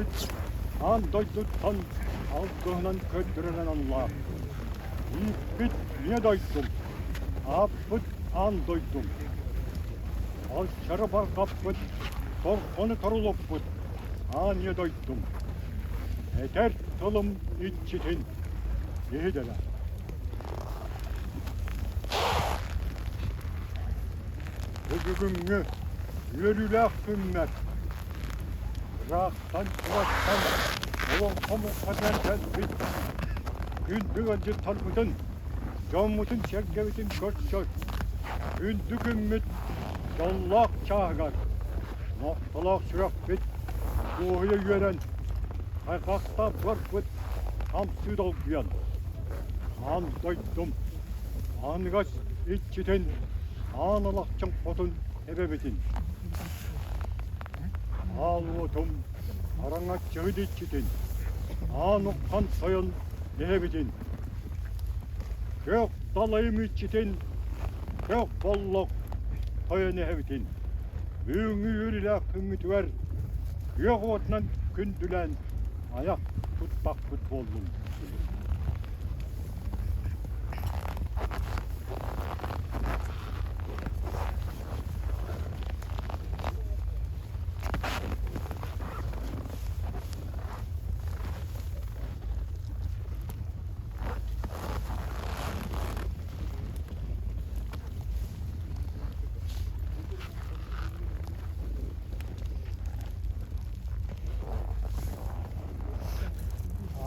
эбэбит аан дойдуттан алгыһынан көрдөрөр аналлаах. Ииппит ийэ дойдум, ааппыт аан дойдум. Алчары барҕаппыт, торхону торулуппут аан ийэ дойдум. Этэр тылым иччитин иһит эрэ. Бу бүгүҥҥү үөрүүлээх күммэр ыраахтан-чугастан олоҥхо муҥхатыгар кэлбит күндү ыалдьыттарбытын, дьоммутун-сэргэбитин көрсөр күндү күммүт дьоллоох чааһыгар нохтолоох сүрэхпит дуоһуйа үөрэн, хайҕахтаах барбыт хамсыы долгуйан, аан дойдум аныгас иччитин Аан Алахчын хотун эбэбитин, аал уотум араҥаччыһыт иччитин, аан уххан тойон эһэбитин, күөх далайым иччитин, күөх боллох тойон эһэбитин, бүгүҥҥү үөрүүлээх күммүтүгэр күөх уотунан күндүлээн айах туттахпыт буоллун.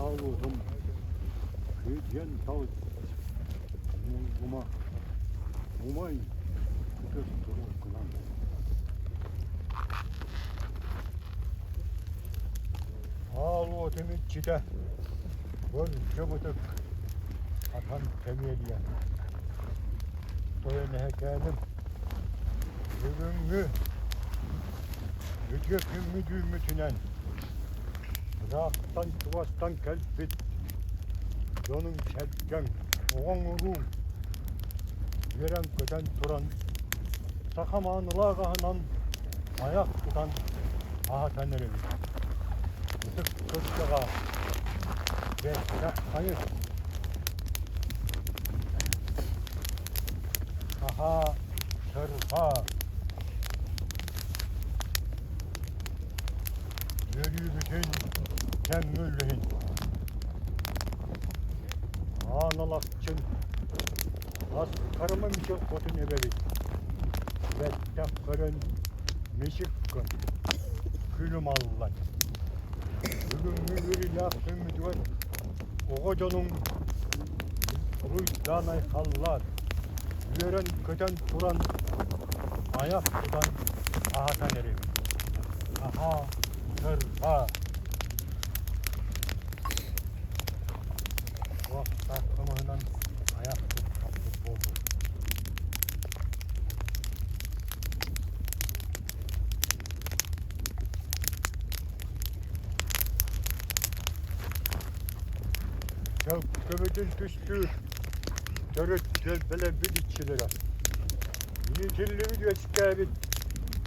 Аалуһум Кыдьан тал Муҥума Умай ытыс туруккунан Аал уотум иччитэ Бөрдьө-бытык Атан кэмиэлийэ Тойон эһэкээним Бүгүҥҥү үтүө күммүт үүммүтүнэн ыраахтан-чугастан кэлбит дьонуҥ-сэргэҥ, оҕоҥ-урууҥ үөрэн-көтөн туран саха маанылаах аһынан айах тутан аһатан эрэбит. Ытык кырдьаҕа бэртэх хайыс Аһаа, сырҕаа Үөрүүбүтүн тэҥҥэ үллэһин Аан Алахчын ас харама мичил хотун эбэбит Бэттэх көрөн мичик гын күлүм аллан Бүгүҥҥү үөрүүлээх күммүтүгэр оҕо дьонуҥ уруйдаан айхаллаан, үөрэн-көтөн туран айах тутан аһатан эрэбит. Аһаа, сырҕаа. Уохтаах кымыһынан айах туттахпыт буоллун. Төлкөбүтүн түстүүр төрүт түөлбэлэрбит иччилэрэ. Иитиллибит үөскээбит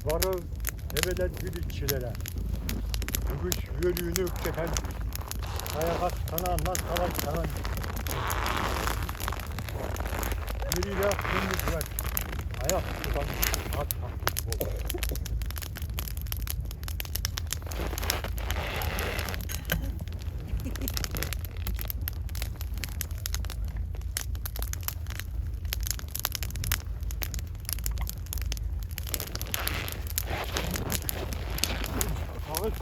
бары эбэлэрбит иччилэрэ. Үгүс үөрүүнү үктэтэн, сайаҕас санааннан салайтаран, үөрүүлээх күммүтүгэр айах тутан ат хаппыт буолар. Аҕыс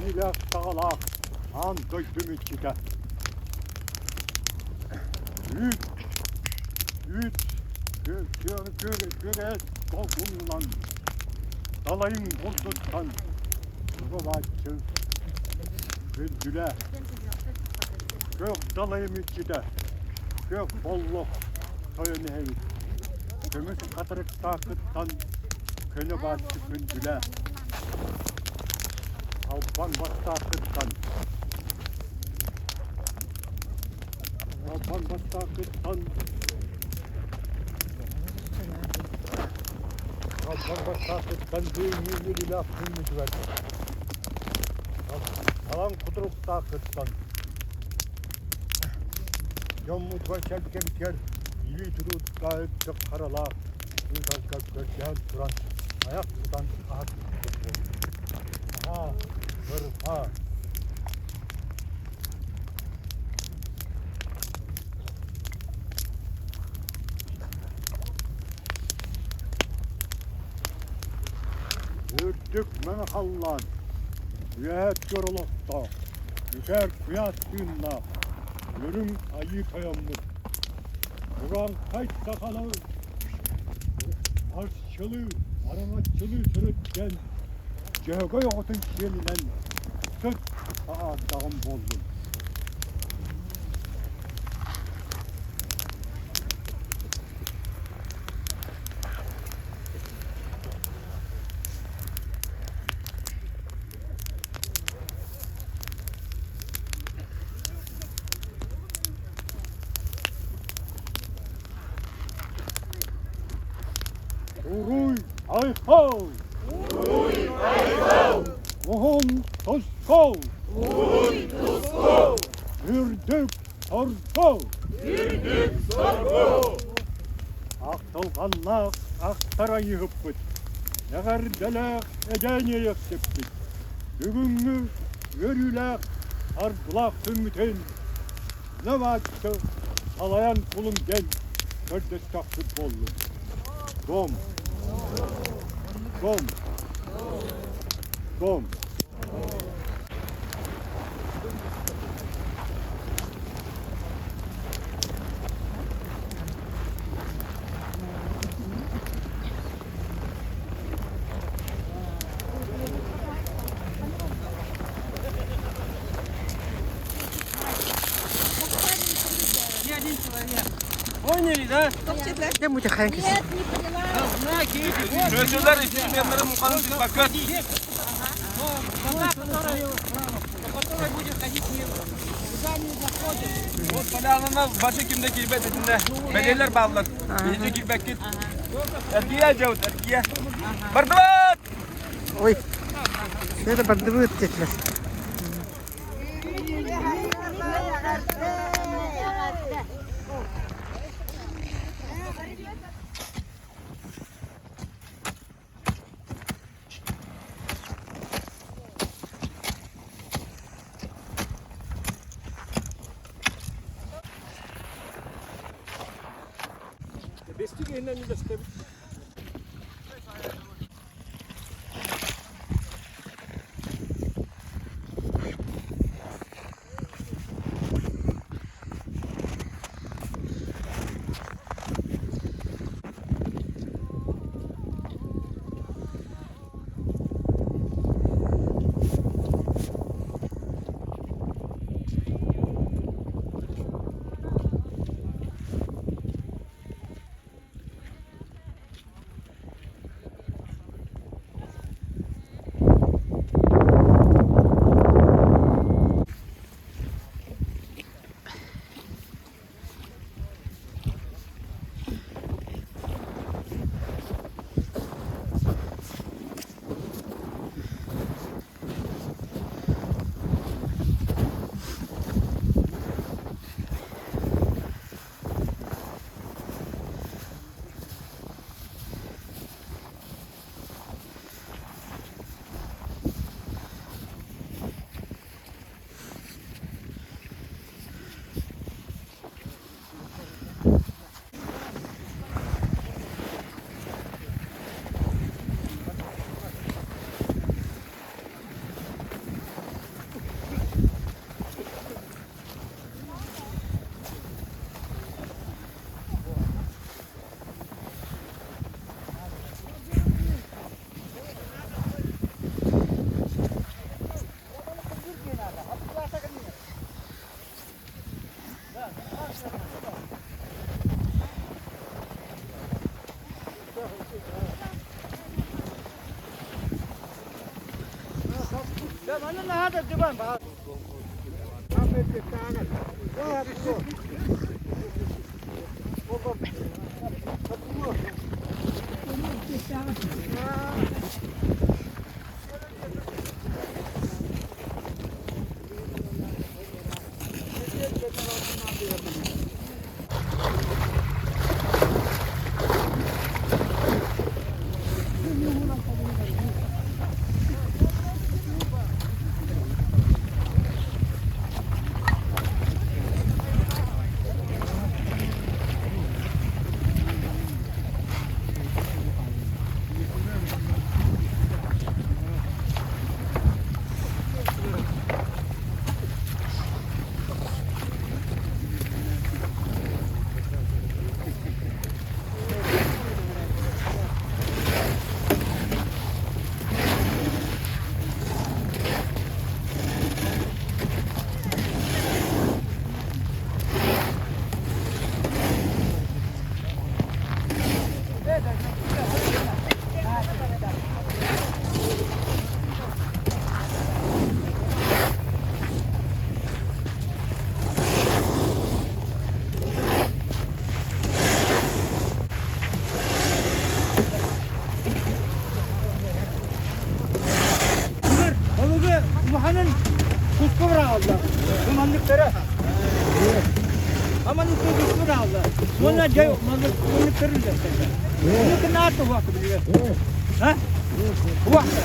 иилээх саҕалаах аан дойдум иччитэ. Үүт, үүт, күөрэ долгуннан, далайыҥ булдуттан Угулааччы күндүлэ, күөх далайым иччитэ, күөх боллох тойон эһэбит, көмүс хатырыктааххыттан көнө бааччы күндүлэ, албан бастааххыттан албан бастааххыттан Албан бастааххыттан бүгүҥҥү үөрүүлээх күммүтүгэр. Маҥан кутуруктааххыттан дьоммутугар сэргэбитигэр илии тутуурдаах харалаах ыытарга көрдөһөн туран айах тутан аһаппыппыт буолла. Аһаа, ырҕаа. Үрдүк мэҥэ халлаан, үөһэ түөр олохтоох, үкэр куйаас тыыннаах, үрүҥ айыы тойоммут, урааҥхай сахалар арчылыы, араҥаччылыы сырыт диэн Дьөһөгөй оҕотун сиэлинэн сыт аатдаҕым буоллун. Уруй айхал! Уруй айхал! Уһун тускул! Уһун тускул! Үрдүк соргу! Үрдүк соргу! Ахтылҕаннаах ахтар айыһыппыт, эҕэрдэлээх эдьээн иэйэхсиппит, бүгүҥҥү үөрүүлээх аргылаах күммүтүн Навааччы салайан кулун диэн көрдөстөхпүт буоллун. Дом! Дом! Дом! Поняли, да? Нет, не поняла. Çözüler istemeyenlere mukanın bir bakın. Вот полянына башы кимде кирбет этинде. Белелер баллар. Биһиги кирбеккит. Эргийэ дьабыт, эргийэ. Бардыбыт! Ой, это бардыбыт диэтилэр. Балыгы улаханын куска быраҕаллар. Манныктара. Аманы куска быраҕаллар. Уонна дьай маннык маннык көрүллэр. Маннык наата уһака билигин. Ha? Уһака.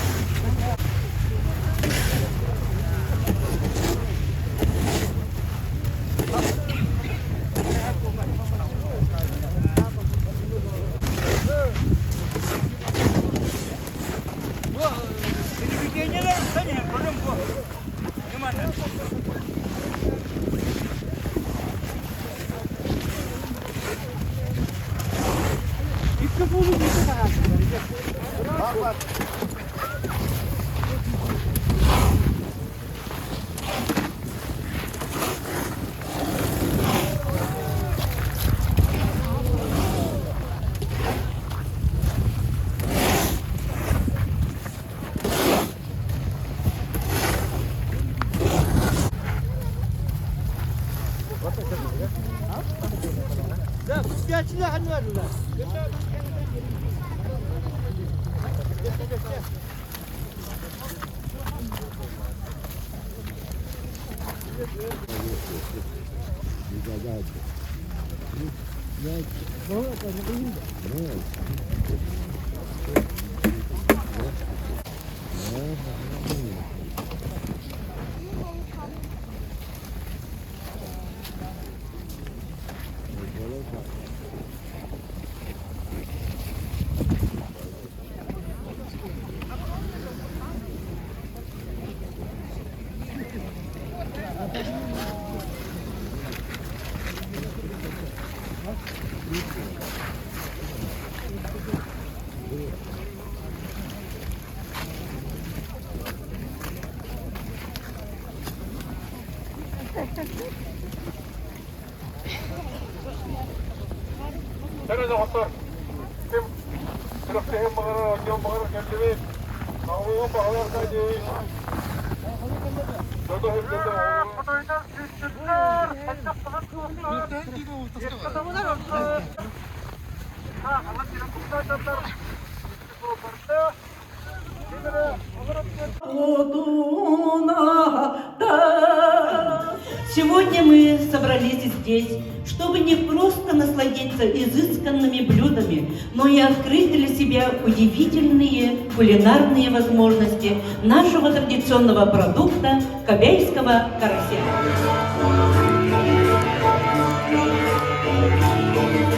Сегодня мы собрались здесь, чтобы не просто насладиться изысканными блюдами, но и открыть для себя удивительные кулинарные возможности нашего традиционного продукта кобяйского карася.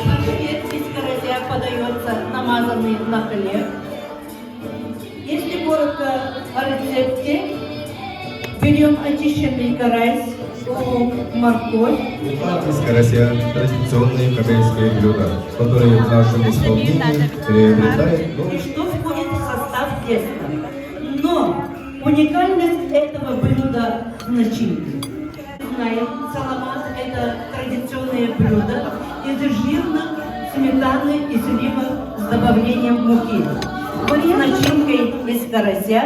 Паштет из карася подается намазанный на хлеб. Если коротко о рецепте, берем очищенный карась, лук, морковь. Уха из карася – традиционное кобяйское блюдо, которое в нашем исполнении приобретает И что входит в состав теста. Но уникальность этого блюда в начинке. Знаем, саламат – это традиционное блюдо из жирных сметаны и сливок с добавлением муки. Вот с начинкой из карася,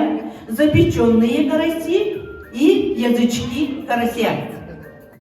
запеченные караси и язычки карася.